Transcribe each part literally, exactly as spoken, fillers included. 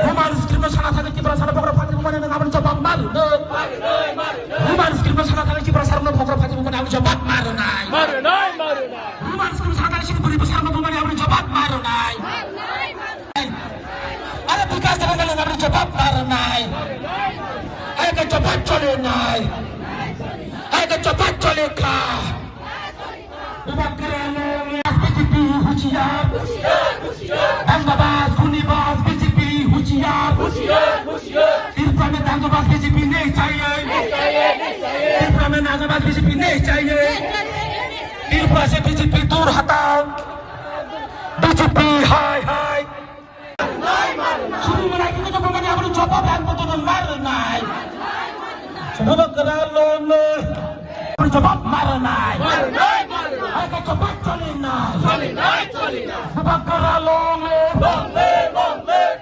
Roman script no sana thani Tiprasa no bokhorok phatri bumani nang aboni jawab ma rwnai. Roman script no sana thani Tiprasa no bokhorok phatri bumani aboni jawab ma rwnai. Roman script sana thani sini buri bwsarok no bumani aboni jawab ma rwnai. Are Bikash Debbarma no aboni jawab ma rwnai. Are ke jawab chole nai. Are ke jawab chole kha. Bubagra long live B J P, husiar. Dangabaz, khunibaz B J P, husiar. Tripura mein dangabaz B J P nahi chahiye. Tripura mein dangabaz B J P nahi chahiye. Tripura se B J P dur hatao. B J P hai hai. Suri malai kini to bumani aboni jawab ang boto no ma rwnai. Bubagra long live. Aboni jawab ma rwnai. Hai ka jawab choli nai. Bubagra long live.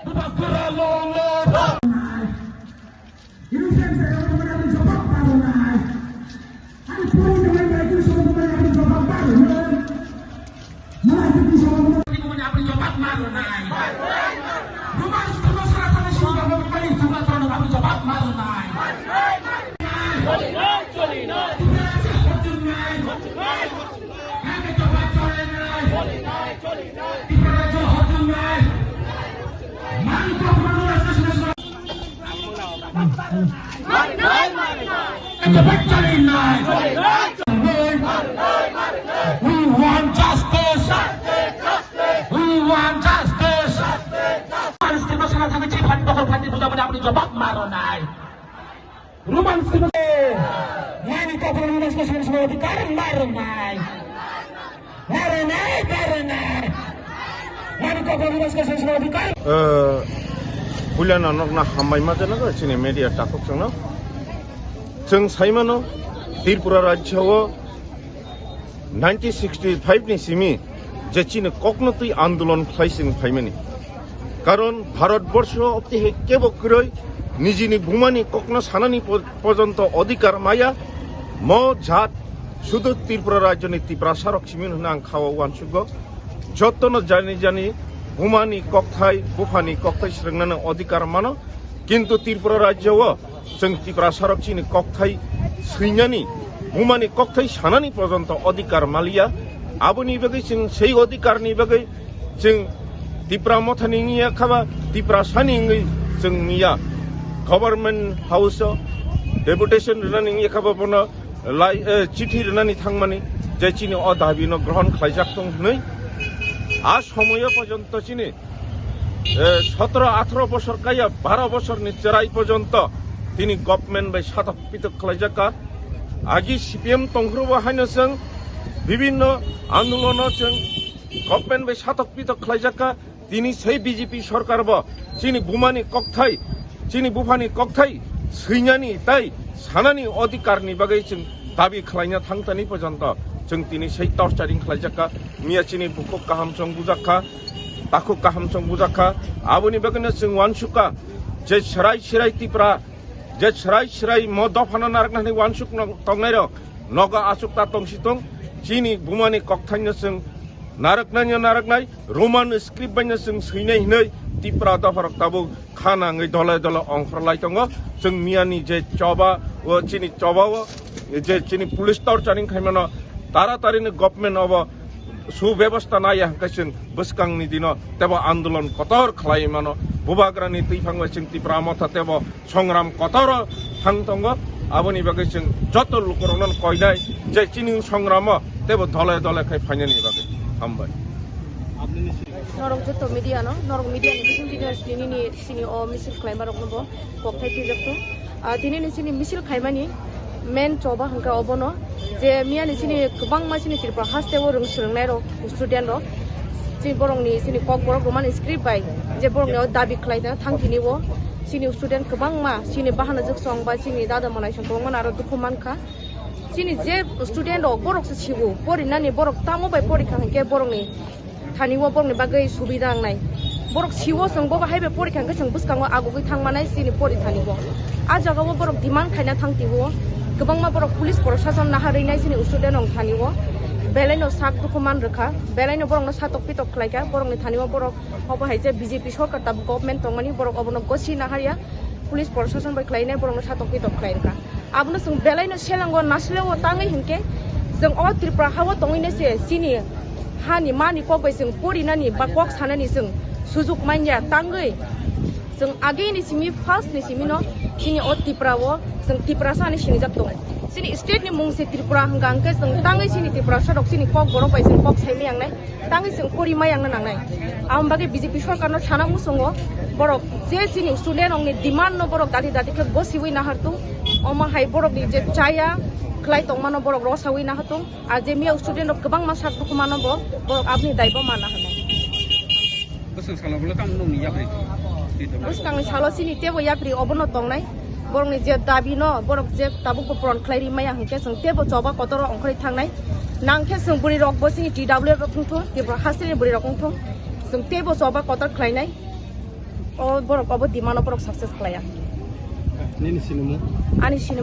Bubagra long live. We want justice. We want justice. Justice. Roman script. Mani kapra Roman script script script kar mar nai. Mar nai, mar nai. Mani kapra Roman script script script kar. Eh, puilano nokna hambai ma jana chini media takhuk chwngno. Chwng saimano Tripura rajyo o nineteen sixty-five ni simi je chini kokno twi andolon khlai chwng phaimani. Karon Bharat borsho obtihe kebo kwrwi nijini bumani kokno sanani po-, pojonto odhikar maya mo jat sudu Tripura rajyoni Tiprasa rok simi hwnwi ang khao uansugo. Jottono jani jani bumani kokthai, buphani kokthai swrwngnani odhikar mano. Kintu Tripura rajyo o chwng Tiprasa rok chini kokthai swinani, bumani kokthai sanani pojonto odhikar maliya. Aboni bagwi chwng sei odhikarni bagwi chwng Tipra mothani wngya khaba Tiprasani wngwi chwng miya. Government House o deputation rwnani wngya khaba bono lai, eh, chithi rwnani thangmani je chini o dabi no grohon khlaijak tong hwnwi. A somoyo pojonto chini eh, sotoro atharo bosor kaya baro bosorni cherai pojonto tini government bai satok pitok khlaijak kha. Agi C P M tongphuru bo haino chwng bibinno andolono chwng government bai satok pitok khlaijak kha. Tini sei B J P sorkar bo chini bumani kokthai, chini buphani kokthai swinani tai sanani odhikarni bagwi chwng dabi khlaina thangtani pojonto chwng tini sei torturing khlaijak kha. Miya chini bukhuk kaham chwng bujak kha. Takhuk kaham chwng bujak kha. Aboni bagwino chwng uansuk kha je chwrai chwrai Tipra, je chwrai chwrai mo dophano narwkna hwnwi uansuk no-, tongnairok nogo achuk ta tongsi tong. Chini bumani kokthaino chwng narwknaino narwknai, Roman script baino chwng swinai hwnwi Tipra dopharok tabuk kha nangwi dole dole ongkhorlai tongo. Chwng miyani je choba o chini choba o je chini police torturing khaimano, tara tarini government obo subebostha naiya hwnkhe chwng bwskangni dino tebo andolon kotor khlai mano. Bubagrani twiphang bai chwng Tipra motha tebo songram kotoro thang tongo. Aboni bagwi chwng joto lukurokno koinai je chini songramo tebo dole dole khai phainani bagwi. Hambai. Norok joto media no, norok media ni bising video sini ni sini o misil khlai ma rok no bo kok thai phi jak tu. Ah, tini ni sini misil khai mani main choba hwnkhe obo no je miya ni sini kwbangma sini Tripura haste o rwng swrwng nai rok student rok sini borok ni sini kok borok Roman script bai je borok ni o dabi khlai thang tini o sini student kwbangma sini bahana jwk song ba sini dada manai song kwbangma aro dukhu man kha. Chini je student rok, borok se sibo, porinani borok tamo bai porikha hinkhe borokni thani o borokni bagwi subida wngnai. Borok siwo chwng bo hai bai porikha hinkhe chwng bwskango agugwi thang manai chini pori thani o. A jaga o borok demand khaina thang tio, kwbangma borok police proshashan naharwi nai chini student rok thani o. Belaino sak dukhu man rwkha, belaino borokno satok pitok khlaikha, borokni thani o borok obo hai je B J P sorkar tabuk government tongmani borok obono gosi naharya, police proshashan bai khlainai borokno satok pitok khlai rwkha. Abono chwng belaino selango nasileo tangwi hinkhe chwng o Tripura hao tongwino se chini hani mani kok bai chwng porinani ba kok sanani chwng sujuk manya tangwi. Chwng agini simi first ni simino chini o Tripura o chwng Tiprasa hinwi sinijak tongo. Chini state ni mung se Tripura hwnkha hwnkhe chwng tangwi chini Tiprasa rok chini kok borok bai chwng kok saimai yangnai, tangwi chwng pori mai yangna nangnai. Aboni bagwi B J P sorkar no sana muchungo borok je chini student rok ni demand no borok dati dati khe gosiwi nahartung, omo hai borok ni je chaya khlai tongmano borok rosawi nahartung. Ar je miyao student rok kwbangma sak dukhu mano bo, borok aboni daibo mana hwnwi. Bwswk salo bole tamo nokni yapri? Bwskangni salo chini teibo yapri obono tongnai. Borokni je dabi no borok je tabukbo puron khlai ri maya hwnkhe chwng teibo choba kotor o ongkhorwi thangnai. Nangkhe chwng bwrwi rokbo chini T W F rok wngthung, Tripura hasteni bwrwi rok wngthung. Chwng teibo choba kotor khlainai. O borok obo demand o borok success khlaiya. Nini sinimung? Ani sinimung.